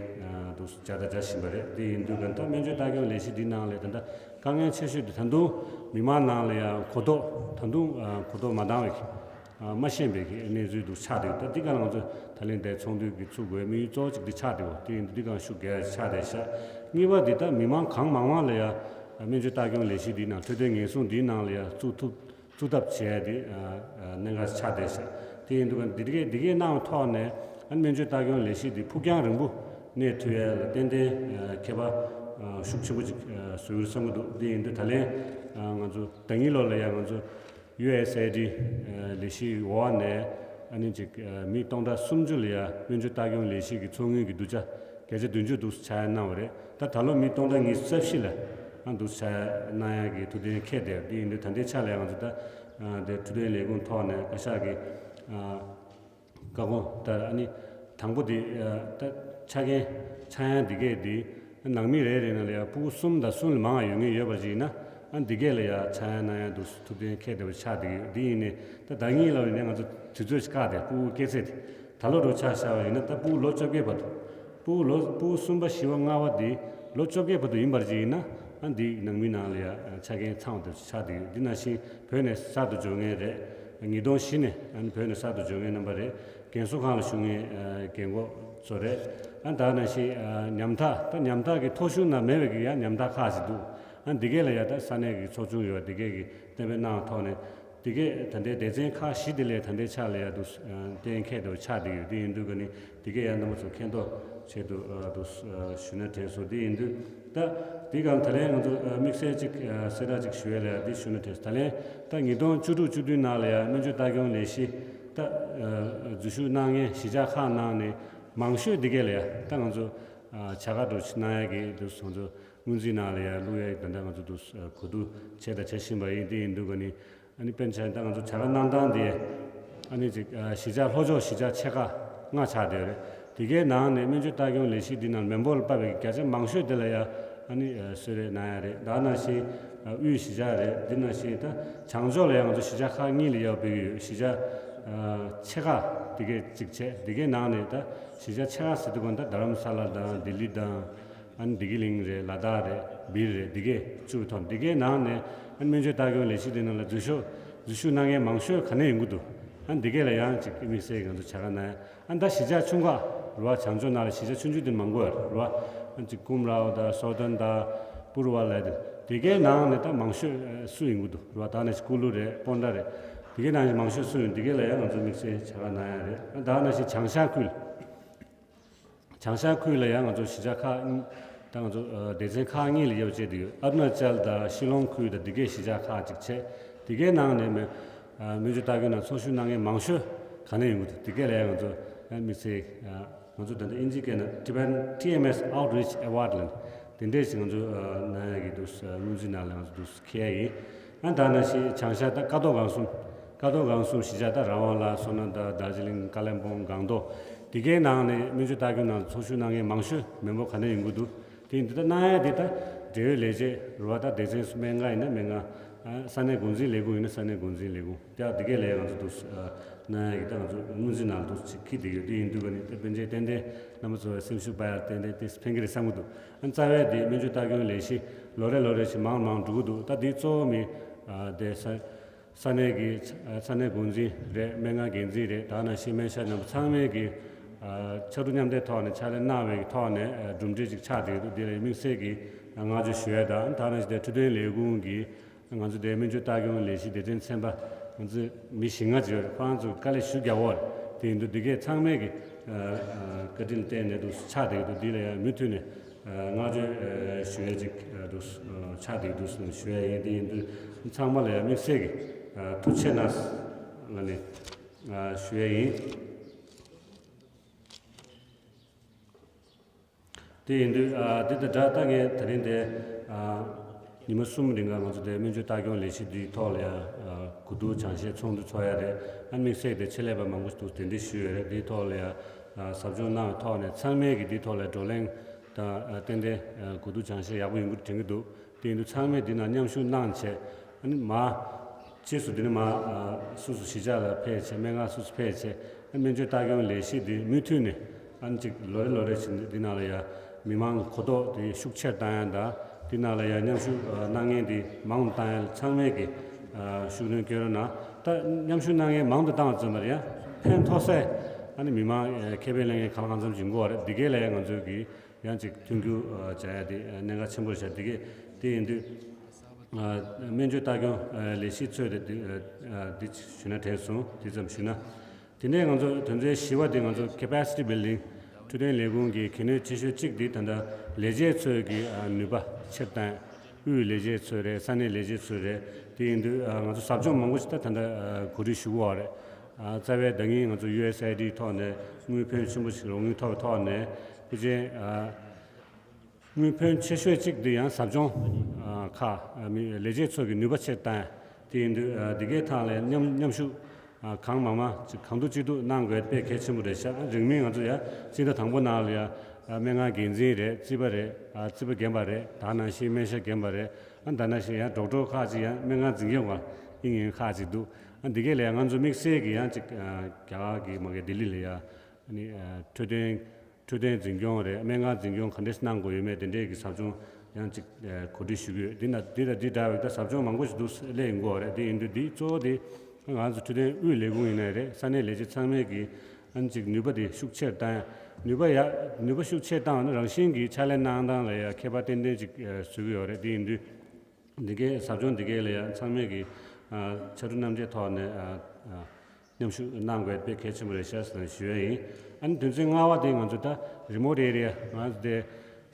འདུག་བྱ་དང་བྱ་བཞིན་པ་རེད། དེ་ཡིན་དུས་ག་ད་སྨན་བཅོས་ལྟ་སྐྱོང་ལས་གཞི་འདི་ནང་ལ་ད་ལྟ་དཀའ་ངལ་ཆེ་ཤོས་དེ་ད་དུང་མི་མང་ནང་ལ་ཡང་གོ་རྟོགས་ད་དུང་གོ་རྟོགས་མ་འདང་བའི་མ་ཤེས་པའི་གནས་ཚུལ་འདུག་ཆགས་འདུག་ད་འདི་ག་ལ་ང་ཚོ་ད་ལན་འདས་ཚོགས་འདུ་གི་ཚུགས་དགོས་དམིགས་ཡུལ་གཙོ་བོ་གཅིག་འདི་ཆགས་འདུག་དེ་ཡིན་དུས་འདི་ག་ཤུགས་རྒྱག་ཆགས་བསྡད་ཤག་གཉིས་པ་འདི་ད་མི་མང་གང་མང་མང་ལ་ཡང་སྨན་བཅོས་ལྟ་སྐྱོང་ལས་གཞི་འདི་ནང་འཕྲོད་བསྟེན་ཉེན་སྲུང་འདི་ནང་ལ་ཡང་བཙུགས་ཐུབ་བཙུགས་ཐབས་བྱས་ཏེ་གནད་འགག་ཆགས་བསྡད་ཤག་དེ་ཡིན་དུས་འདི་གས་འདི་གས་གནང་བའི་ཐོག་ནས་ཨ་ནི་སྨན་བཅོས་ལྟ་སྐྱོང་ལས་གཞི་འདི་ཕུགས་རྒྱང་རིང་པོ་གནས་ཐུབ་ཡ་ལ་ཏན་ཏན་ཁྱད་པར་ཤུགས་ཆེན་པོ་ཅིག་བཟོ་གི་རེད་བསམ་གྱི་འདུག་དེ་ཡིན་དུས་ད་ལན་ང་ཚོ་ཟླ་ཉིན་ལོ་ལ་ཡང་ང་ཚོ་ཡུ་ཨེས་ཨེ་ཌི་ལས་གཞིའི་འོག་ནས་ཨ་ནི་ཅིག་མི་སྟོང་ཕྲག་སུམ་ཅུ་ལ་ཡང་སྨན་བཅོས་ལྟ་སྐྱོང་ལས་གཞི་གི་ཚོགས་དངུལ་གྱི་བསྡུ་ཆ་བརྒྱ་ཆ་བདུན་ཅུ་འདུག་ཆ་གནང་བ་རེད། ད་ད་ལོ་མི་སྟོང་ཕྲག་ཉི་ཤུ་རྩ་བཞི་ལ་ཨ་འདུག་ཆ་གནང་ཡ་གི་ཐུགས་འདུན་འཁྱེར་བསྡད་ཡོད། དེ་ཡིན་དུས་ད་ལྟའི་ཆ་ལ་ཡང་ང་ཚོ་ད་དེ་འཕྲོད་བསྟེན་ལས་ཁུངས་ཐོག་ནས་བཀའ་ཤག་གི་བཀའ་དགོངས་ལྟར་ཨ་ནི་དང་པོ་དེ་ད་ཆ་རྐྱེན་ཆག་ཡང་འདི་གས་དེ་ནང་མི་རེ་རེ་ནང་ལ་ཡང་ཕྲུ་གུ་གསུམ་དང་གསུམ་ལས་མང་བ་ཡོད་ངེས་ཡོད་པར་བྱས་ན་ཨ་འདི་གས་ལ་ཡང་ཆག་ཡང་གནང་ཡང་འདུག་ཐུགས་འདུན་འཁྱེར་བསྡད་པ་ཆགས་བསྡད་ཡོད། འདི་ཡིན་ནས་ད་ཟླ་གཉིས་ལ་ཡིན་ནས་ང་ཚོ་དུས་ཚོད་ཅིག་བཀག་སྟེ་ཕྲུ་གུ་སྐྱེ་ཚེ་དེ་ད་ལོ་རུ་ཆ་བཞག་པ་ཡིན་ན་ད་ཕྲུ་གུ་ལོ་བཅོ་བརྒྱད་བར་དུ་ཕྲུ་གུ་ལོ་ཕྲུ་གུ་གསུམ་པ་བཞི་པ་ལྔ་པ་དེ་ལོ་བཅོ་བརྒྱད་བར་དུ་ཡིན་པར་བྱས་ཡིན་ན་ཨ་འདི་ནང་མི་ནང་ལ་ཡང་ཆ་རྐྱེན་ཚང་བ་དེ་ཆགས་བསྡད་ཡོད། འདི་ནང་བཞིན་བོད་ནས་གསར་དུ་འབྱོར་མཁན་རེད། ཉིས་སྟོང་བཞི་ནས་ཨ་ནི་བོད་ནས་གསར་དུ་འབྱོར་མཁན་རྣམ་པ་རེད། རྒན་གསོ་ཁང་ལ་བཞུགས་མཁན་རྒན་གོག་ཚོ་རེད། ཨ་ད་ནང་བཞིན་ཉམ་ཐག་ད་ཉམ་ཐག་གི་ཐོ་གཞུང་ནང་མེད་པའི་གི་ཡང་ཉམ་ཐག་ཁག་ཅིག་འདུག་ཨ་འདི་གས་ལ་ཡང་ད་ས་གནས་ཀྱི་ཚོགས་ཆུང་ཡོད་པ་འདི་གས་ཀྱི་གཏན་འབེབས་གནང་ཐོག་ནས་འདི་གས་ད་ལྟའི་སྡེ་ཚན་ཁག་བཞི་དེ་ལས་ད་ལྟའི་ཆ་ལ་ཡང་འདུག་གཏན་འཁེལ་དུ་ཆགས་བསྡད་ཡོད། དེ་ཡིན་དུས་ཀ་ནི་འདི་གས་ཡང་རྣམ་པ་ཚོ་མཁྱེན་རྟོགས་ཆེད་དུ་འདུག་ཞུ་ན་དྲན་སོང་། དེ་ཡིན་དུས་ད་འདི་ག་ད་ལན་ང་ཚོ་དམིགས་བསལ་ཅིག་གསལ་བསྒྲགས་ཅིག་ཞུ་ཡས་ལ་ཡང་འདི་ཞུ་ན་དྲན་སོང་། ད་ལན་ད་ཉིས་སྟོང་བཅུ་དྲུག་བཅུ་བདུན་ནང་ལ་ཡང་སྨན་བཅོས་ལྟ་སྐྱོང་ལས་གཞི་ད་འཛུལ་ཞུགས་གནང་མཁན་གཞིས་ཆགས་ཁག་ནང་ནས་མང་ཤོས་འདི་གས་ལ་ཡང་ད་ང་ཚོ་བྱ་དགའ་སྒྲུབ་གནང་ཡ་གི་འདུག་ང་ཚོ་སྔོན་རྩིས་ནང་ལ་ཡང་བླུག་ཡ་ད་ལྟ་ང་ཚོ་འདུག་གོ་བསྡུར་བྱས་དང་བྱེད་བཞིན་པ་ཡིན། དེ་ཡིན་དུས་ཀ་ནི་ཨ་ནི་དཔེར་ན་ཆ་ད་ང་ཚོ་བྱ་དགའ་གནང་སྟངས་དེ་ཨ་ནི་ཅིག་གཞིས་ཆགས་ལྷོ་ཕྱོགས་གཞིས་ཆགས་ཆེ་ཁག་ལྔ་ཆགས་བསྡད་ཡོད་རེད། དེ་གའི་ནང་ནས་སྨན་བཅོས་ལྟ་སྐྱོང་ལས་གཞི་འདི་ནང་མི་འབོར་ལ་དཔག་པའི་བརྒྱ་ཆ་མང་ཤོས་དེ་ལ་ཡང་ཨ་ནི་གསོལ་རས་གནང་ཡ་རེད། ད་ནང་བཞིན་དབུས་གཞིས་ཆགས་རེད། འདི་ནང་བཞིན་ད་བྱང་ཕྱོགས་ལ་ཡང་ང་ཚོ་གཞིས་ཆགས་ཁག་གཉིས་ལ་ཡང་ཕེབས་ཀྱི་ཡོད། གཞིས་ཆགས་ཆེ་ཁག་དེ་གའི་གཅིག་བྱས། དེ་གའི་ནང་ནས་ད་གཞིས་ཆགས་ཆེ་ཁག་ཟེར་དུས་གོང་ད་རྡ་རམ་ས་ལ་དང་ལྡི་ལི་དང་། ཨ་ནི་བདེ་སྐྱིད་གླིང་རེད། ལ་དྭགས་རེད། སྦིར་རེད། འདི་གས་བཅུ་ཐོན། འདི་གས་ནང་ནས་ཨ་ནི་སྨན་བཅོས་ལྟ་སྐྱོང་ལས་གཞི་འདི་ནང་ལ་འཛུལ་ཞུགས་འཛུལ་ཞུགས་གནང་མཁན་མང་ཤོས་ག་ནས་ཡོང་གི་འདུག་ཨ་ནི་འདི་གས་ལ་ཡང་ཅིག་དམིགས་བསལ་ང་ཚོ་བྱ་དགའ་གནང་ཡ། ཨ་ནི་ད་གཞིས་ཆགས་ཆུང་ཁག་རུ་བ་བྱང་ཕྱོགས་ནང་ལ་གཞིས་ཆགས་ཆུང་ཆུང་དེ་མང་པོ་ཡོད་རེད། རུ་བ་ཨ་ནི་ཅིག་ཀུམ་རའོ་དང་སོ་ཏན་དང་པུར་བ་ལ་དེ་འདི་གས་ནང་ནས་ད་མང་ཤོས་སུ་ཡོང་གི་འདུག་རུ་བ་ད་ནས་ཀུ་ལུ་རེད། སྤོན་ཊ་རེད། འདི་གས་ནང་བཞིན་མང་ཤོས་སུ་ཡོང་། འདི་གས་ལ་ཡང་ང་ཚོ་དམིགས་བསལ་བྱ་དགའ་གནང་ཡ་རེད། ཨ་ནི་ད་ནང་བཞིན་བྱང་ཤར་ཁུལ། བྱང་ཤར་ཁུལ་ལ་ཡང་ང་ཚོ་གཞིས་ཆགས་ཁག་གཉིས། ད་ང་ཚོ་ཨ་སྡེ་ཚན་ཁག་གཉིས་ལ་དབྱེ་བ་ཕྱེ་བསྡད་ཡོད། ཨ་རུ་ན་ཅལ་དང་ཤི་ལོང་ཁུལ་དང་འདི་གའི་གཞིས་ཆགས་ཁག་ཅིག་བྱས། འདི་གའི་ནང་ནས་མི་ཨ་སྨན་བཅོས་ལྟ་སྐྱོང་ནང་ཚོགས་ཞུགས་གནང་མཁན་མང་ཤོས་ག་ནས་ཡོང་གི་འདུག་འདི་གའི་ལ་ཡང་ང་ཚོ་ དམིགས་བསལ་ང་ཚོ་ད་ལྟ་དབྱིན་ཇིའི་སྐད་ནང་Tibetan T M S Outreach Award ལབ་དེ་འདྲས་ཞིག་ང་ཚོ་གནང་ཡག་གི་འདུག་སྔོན་རྩིས་ནང་ལ་ང་ཚོ་འདུག་འཁྱེར་ཡ་ཡིན། ཨ་ད་ནང་བཞིན་བྱང་ཤར་ད་ཀ་རྡོ་སྒང་གསུམ། ཀ་རྡོ་སྒང་གསུམ་གཞིས་ཆགས་ད་ར་ཝང་ལ་སོ་ན་ད་དར་ཇི་ལིང་ཀ་ལན་སྦུག་སྒང་ཏོག་དེ་གའི་ནང་ནས་སྨན་བཅོས་ལྟ་སྐྱོང་ནང་ཚོགས་ཞུགས་གནང་མཁན་མང་ཤོས་མི་འབོར་ག་འདྲ་ཡོང་གི་འདུག་དེ་འདི་ལྟར་གནང་ཡ་དེ་ད་འབྲེལ་ཡོད་ལས་བྱེད་རུ་བ་ད་སྡེ་ཚན་སྨན་ཁང་ཡིན་ན་སྨན་ཁང་། ས་གནས་འགོ་འཛིན་ལས་ཁུངས་ཡིན་ན་ས་གནས་འགོ་འཛིན་ལས་ཁུངས་ད་འདི་གའི་ལས་ང་ཚོ་འདུག་གནང་ཡ་གི་ད་ང་ཚོ་སྔོན་རྩིས་ནང་འདུག་ཅིག་འཁྱེར་བསྡད་ཡོད། དེ་ཡིན་དུས་ཀ་ནི་དེ་ཕན་ཆད་ཏན་ཏན་རྣམ་པ་ཚོ་སེམས་ཤུགས་སྤར་ཡ་ཏན་ཏན་དེ་ཕན་གི་རེད་བསམ་གི་འདུག་ཨ་རྩ་བའི་དེ་སྨན་བཅོས་ལྟ་སྐྱོང་ལས་གཞི་ལོ་རེ་ལོ་རེ་བཞིན་མང་མང་འགྲོ་གི་འདུག་ད་དེ་གཙོ་བོ་མི་དེ་ས་ས་གནས་ཀྱི་ས་གནས་འགོ་འཛིན་རེད། སྨན་ཁང་འགན་འཛིན་རེད། ད་ནང་བཞིན་སྨན་ཞབས་རྣམ་པ་ཚང་མས་ཀྱི་ཕྱར་གྲུ་མཉམ་འདེགས་ཐོག་ནས་ཕྱག་ལས་གནང་བའི་ཐོག་ནས་གྲུབ་འབྲས་ཅིག་ཆགས་བསྡད་འདུག་དེ་ལ་དམིགས་བསལ་གྱི་བསྔགས་བརྗོད་ཞུ་ཡ་དང་། ད་ནང་བཞིན་དེ་འཕྲོད་བསྟེན་ལས་ཁུངས་ཀྱི་ང་ཚོ་དེ་སྨན་བཅོས་ལྟ་སྐྱོང་ལས་གཞི་སྡེ་ཚན་ཚན་པ་ང་ཚོ་མི་བཞི་ལྔ་ཅིག་ཡོད་རེད། ཁོ་རང་ཚོ་དཀའ་ལས་ཞེ་པོ་རྒྱག་གི་ཡོད་རེད། དེ་ཡིན་དུས་འདི་གས་ཚང་མས་ཀྱི་བཀའ་དྲིན་བརྟེན་ནས་འདུག་ཆགས་བསྡད་འདུག་འདི་ལ་ཡང་མུ་མཐུད་ནས་བསྔགས་བརྗོད་ཞུ་ཡ་ཅིག་འདུག་ཆགས་བསྡད་འདུག་ཞུ་ཡ་ཡིན། དེ་ཡིན་དུས་ཚང་མ་ལ་ཡང་དམིགས་བསལ་གྱི་ཐུགས་རྗེ་གནང་ལ་ནས་ཞུ་ཡ་ཡིན། དེ་ཡིན་དུས་ཨ་འདི་དང་སྦྲགས་ད་ངས་དེ་རིང་དེ་ཨ་ཉི་མ་གསུམ་རིང་ག་ང་ཚོ་དེ་སྨན་བཅོས་ལྟ་སྐྱོང་ལས་གཞི་འདིའི་ཐོག་ལ་ཡང་ཨ་གོ་བསྡུར་སྦྱང་བཤད་ཚོགས་འདུ་ཚོགས་ཡ་རེད། ཨ་དམིགས་བསལ་དེ་ཆེད་ལས་པ་མང་པོ་ཞིག་འདུག་གདན་འདྲེན་ཞུས་ཡོད་རེད། འདིའི་ཐོག་ལ་ཡང་ཨ་ཟབ་སྦྱོང་གནང་བའི་ཐོག་ནས་ཚང་མས་ཀྱི་འདིའི་ཐོག་ལ་བགྲོ་གླེང་དང་ཨ་ཏན་ཏན་ཨ་གོ་བསྡུར་སྦྱང་བཤད་ཡག་པོ་ཡོང་གི་དྲན་གྱི་འདུག་དེ་ཡིན་དུས་ཚང་མས་འདི་ནང་མཉམ་ཞུགས་གནང་བྱས། ཨ་ནི་མ་རྗེས་སུ་འདི་ནི་མ་ཨ་སོ་སོ་གཞིས་ཆགས་ལ་ཕེབས་བྱས། སྨན་ཁང་སོ་སོ་ཕེབས་བྱས། ཨ་སྨན་བཅོས་ལྟ་སྐྱོང་ལས་གཞི་འདི་མུ་མཐུད་ནས་ཨ་ནི་ཅིག་ལོ་རེ་ལོ་རེ་བཞིན་འདི་ནང་ལ་ཡ་མི་མང་གོ་རྟོགས་དེ་ཤུགས་ཆེར་བཏང་ཡ་དང་། འདི་ནང་ལ་ཡ་མཉམ་ཞུགས་ཨ་གནང་མཁན་འདི་མང་དུ་བཏང་ཡ་ལ་ཚང་མས་ཀྱི་ཨ་ཤུགས་སྣོན་སྐྱོན་རོགས་གནང་། ད་མཉམ་ཞུགས་གནང་མཁན་མང་དུ་བཏང་བ་ཙམ་པར་ཡང་ཕན་ཐོགས་སའི་ཨ་ནི་མི་མང་ཨ་ཁེ་ཕན་ལེན་མཁན་གང་ལ་གང་འཚམ་ཅིག་ཡོང་གི་ཡོད་རེད། འདི་གའི་ལ་ཡ་ང་ཚོས་ཀྱི་ཡང་ཅིག་མཐུན་འགྱུར་ཨ་བྱ་ཡ་དེ་ཨ་གནད་འགག་ཆེན་པོ་རེད་ཤག་དེ་གས་དེ་ཡིན་དུས་ཨ་སྨན་བཅོས་ལྟ་སྐྱོང་ཨ་ལས་གཞི་ཚོས་དེ་དེ་ཨ་འདི་ཞུ་ན་དྲན་སོང་། དེ་ཙམ་ཞུ་ན། དེ་ནས་ང་ཚོ་དོན་ཚན་བཞི་པ་དེ་ང་ཚོ་capacity building འཕྲོད་བསྟེན་ལས་ཁུངས་ཀྱི་གལ་གནད་ཆེ་ཤོས་གཅིག་དེ་ད་ལྟ་ལས་བྱེད་ཚོས་ཀྱི་ཨ་ནུས་པ་ཆེར་བཏང་། དབུས་ལས་བྱེད་ཚོས་རེད། ས་གནས་ལས་བྱེད་ཚོས་རེད། དེ་ཡིན་དུས་ཨ་ང་ཚོ་ཟབ་སྦྱོང་མང་པོ་ཞིག་ད་ད་ལྟ་ཨ་གོ་སྒྲིག་ཞུ་གི་ཡོད་རེད། ཨ་རྩ་བའི་ཟླ་ཉིན་ང་ཚོ་ཡུ་ཨེས་ཨའི་ཌི་ཐོག་ནས་དངུལ་ཕོན་ཆེན་པོ་ཞིག་རོགས་དངུལ་ཐོབ་པའི་ཐོག་ནས་དབུས་ཅན་ཨ་དངུལ་ཕོན་ཆེ་ཤོས་གཅིག་འདི་ཡང་ཟབ་སྦྱོང་ཨ་ཁག་ཨ་མི་ལས་བྱེད་ཚོ་གི་ནུས་པ་ཆེར་བཏང་། དེ་ཡིན་དུས་ཨ་འདི་གའི་ཐང་ལ་མཉམ་མཉམ་ཞུགས་ཨ་གང་མང་མང་ཅིག་གང་ཐུབ་ཅི་ཐུབ་གནང་དགོས་དཔེ་གལ་ཆེན་པོ་རེད་ཤག་ཨ་རིང་མིན་ང་ཚོ་ཡ་སྤྱི་ཟླ་དང་པོ་ནང་ལ་ཡ་ཨ་སྨན་ཁང་འགན་འཛིན་རེད། རྩིས་པ་རེད། ཨ་རྩིས་པ་རྒན་པ་རེད། ད་ནང་བཞིན་སྨན་ཞབས་རྒན་པ་རེད། ཨ་ད་ནང་བཞིན་ཡང་ཌོག་ཊར་ཁག་ཅིག་ཡང་སྨན་ཁང་འཛིན་སྐྱོང་བ་ཨིན་ཡིན་ཁག་ཅིག་འདུག་ཨ་འདི་གའི་ལ་ཡ་ང་ཚོ་དམིགས་བསལ་གྱི་ཡང་ཅིག་ཨ་རྒྱ་གར་གྱི་མ་གི་ལྡི་ལི་ལ་ཡ་ཨ་ནི་ཨ་འཕྲོད་བསྟེན་འཕྲོད་བསྟེན་འཛིན་སྐྱོང་རེད། སྨན་ཁང་འཛིན་སྐྱོང་ག་འདྲས་གནང་དགོས་ཡོད་མེད་དེ་འདྲས་ཀྱི་ཟབ་སྦྱོང་ཡང་ཅིག་ཨ་གོ་སྒྲིག་ཞུ་གི་ཡོད། འདི་ན་འདི་དང་འདི་འདྲ་བའི་ད་ཟབ་སྦྱོང་མང་པོ་ཞིག་འདུག་སླེབས་ཡོང་གི་ཡོད་རེད། དེ་ཡིན་དུས་འདི་གཙོ་བོ་དེ་ང་ཚོ་འཕྲོད་བསྟེན་དབུས་ལས་ཁུངས་ཡིན་ནའི་རེད། ས་གནས་ལས་བྱེད་ཚང་མས་ཀྱི་ཨ་ནི་ཅིག་ནུས་པ་དེ་ཤུགས་ཆེར་བཏང་། ནུས་པ་ཡ་ནུས་པ་ཤུགས་ཆེར་བཏང་བ་ན་རང་བཞིན་གྱིས་ཕྱག་ལས་གནང་སྟངས་ལ་ཡ་ཁྱད་པར་ཏན་ཏན་ཅིག་ཨ་བཟོ་གི་ཡོད་རེད། དེ་ཡིན་དུས། འདི་གའི་ཟབ་སྦྱོང་འདི་གའི་ལ་ཡང་ཚང་མས་ཀྱི་ཨ་ཕྱར་གྲུ་མཉམ་འདེགས་ཐོག་ནས་ཨ་ཨ་མཉམ་ཞུགས་གནང་དགོས་དཔེ་གལ་ཆེན་པོ་རེད་ཤག་ཟེར་ནས་ཞུ་ཡ་ཡིན། ཨ་ནི་དོན་ཚན་ལྔ་པ་དེ་ང་ཚོ་ད་རི་མོ་ཊི་ཨེ་རི་ཡ་ང་ཚོ་དེ་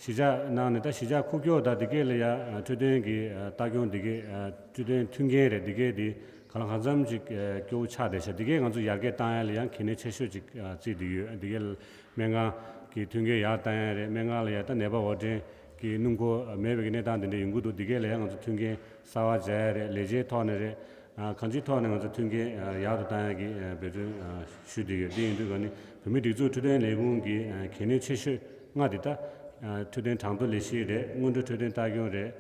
གཞིས་ཆགས་ནང་ནས་ད་གཞིས་ཆགས་ཁུག་ཀྱོག་ད་འདི་གའི་ལ་ཡ་ཨ་འཕྲོད་བསྟེན་གྱི་ཨ་ལྟ་སྐྱོང་འདི་གའི་ཨ་འཕྲོད་བསྟེན་མཐུན་རྐྱེན་རེད། འདི་གའི་དེ་གང་ལ་གང་འཚམ་ཅིག་ཨ་སྐྱོ་བོ་ཆགས་བསྡད་ཤག་འདི་གའི་ང་ཚོ་ཡར་རྒྱས་བཏང་ཡ་ལ་ཡང་གལ་གནད་ཆེ་ཤོས་ཅིག་ཨ་བརྩིས་བསྡད་ཡོད། འདི་གའི་སྨན་ཁང་གི་མཐུན་རྐྱེན་ཡར་བཏང་ཡ་རེད། སྨན་ཁང་ལ་ཡ་ད་ནད་པ་དབོར་འདྲེན་གྱི་སྣུམ་འཁོར་མེད་པའི་གནས་སྟངས་དེ་འདྲ་ཡོང་གི་འདུག་འདི་གའི་ལ་ཡང་ང་ཚོ་མཐུན་རྐྱེན་གསར་པ་སྦྱར་ཡ་རེད། ལས་བྱེད་ཐོག་ནས་རེད། ཨ་གང་ཅིའི་ཐོག་ནས་ང་ཚོ་མཐུན་རྐྱེན་ཨ་ཡག་ཏུ་བཏང་ཡ་གི་ཨ་འབད་བརྩོན་ཨ་ཞུ་བསྡད་ཡོད། དེ་ཡིན་དུས་ག་ནི་བོད་མིའི་སྒྲིག་འཛུགས་འཕྲོད་བསྟེན་ལས་ཁུངས་ཀྱི་ཨ་གལ་གནད་ཆེ་ཤོས་ལྔ་དེ་ད་ཨ་འཕྲོད་བསྟེན་གྲངས་ཐོ་ལས་གཞི་རེད། སྔོན་འགྲོ་འཕྲོད་བསྟེན་ལྟ་སྐྱོང་རེད།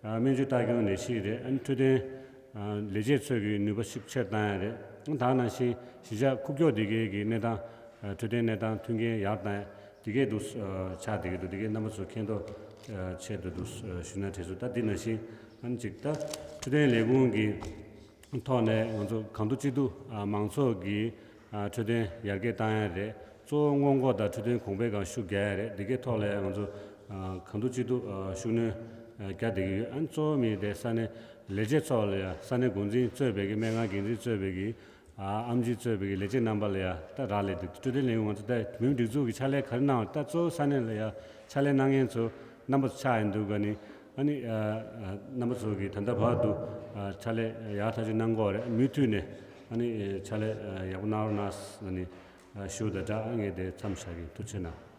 ཨ་སྨན་བཅོས་ལྟ་སྐྱོང་ལས་གཞི་རེད། ཨ་ནི་འཕྲོད་བསྟེན་ཨ་ལས་བྱེད་ཚོས་ཀྱི་ནུས་པ་ཤུགས་ཆེར་བཏང་ཡ་རེད། ཨ་ད་ནང་བཞིན་གཞིས་ཆགས་ཁུག་ཀྱོག་འདི་གའི་གི་གནས་སྟངས་ཨ་འཕྲོད་བསྟེན་གནས་སྟངས་མཐུན་རྐྱེན་ཡག་བཏང་ཡ་འདི་གའི་འདུག་ཨ་ཆགས་བསྡད་ཀྱི་འདུག་འདི་གའི་རྣམ་པ་ཚོ་མཁྱེན་རྟོགས་ཨ་ཆེད་དུ་འདུག་ཨ་ཞུ་ན་དྲན་སོང་། ད་འདི་ནང་བཞིན་ཨ་ནི་ཅིག་ད་འཕྲོད་བསྟེན་ལས་ཁུངས་ཀྱི་ཐོག་ནས་ང་ཚོ་གང་ཐུབ་ཅི་ཐུབ་ཨ་མང་ཚོགས་ཀྱི་ཨ་འཕྲོད་བསྟེན་ཡར་རྒྱས་བཏང་ཡ་རེད། གཙོ་བོ་སྔོན་འགོག་དང་འཕྲོད་བསྟེན་གོང་འཕེལ་སྒང་ཤུགས་རྒྱག་ཡ་རེད། འདི་གའི་ཐོག་ལ་ཡང་ང་ཚོ་ཨ་གང་ཐུབ་ཅི་ཐུབ་ཨ་ཤུགས་སྣོན་ཨ་རྒྱག་བསྡད་ཀྱི་ཡོད། ཨ་ནི་གཙོ་བོ་མི་དེ་ས་གནས་ལས་བྱེད་ཚོ་ལ་ཡང་ས་གནས་འགོ་འཛིན་གཙོས་པའི་གི་སྨན་ཁང་འགན་འཛིན་གཙོས་པའི་གི་ཨ་ཨེམ་ཆི་གཙོས་པའི་གི་ལས་བྱེད་རྣམ་པ་ལ་ཡང་ད་རག་ལས་འདུག་འཕྲོད་བསྟེན་ལས་ཁུངས་ང་ཚོ་ད་བོད་མིའི་སྒྲིག་འཛུགས་ཀྱི་ཕྱག་ལས་ག་རེ་གནང་བ་ད་གཙོ་བོ་ས་གནས་ལ་ཡང་ཕྱག་ལས་གནང་མཁན་ཚོ་རྣམ་པ་ཚོ་ཆགས་ཡིན་འདུག་ག་ནི། ཨ་ནི་ཨ་ཨ་རྣམ་པ་ཚོ་གི་ད་ལྟ་བར་དུ་ཨ་ཕྱག་ལས་ཡག་ཐག་ཆོད་གནང་གི་ཡོད་རེད། མུ་མཐུད་ནས་ཨ་ནི་ཨ་ཕྱག་ལས་ཨ་ཡག་པོ་གནང་རོགས་གནང་ཟེར་ནས་ ཞུ་དང་སྦྲགས་ངས་དེ་མཚམས་བཞག་གི་ཡིན། ཐུགས་རྗེ་གནང་།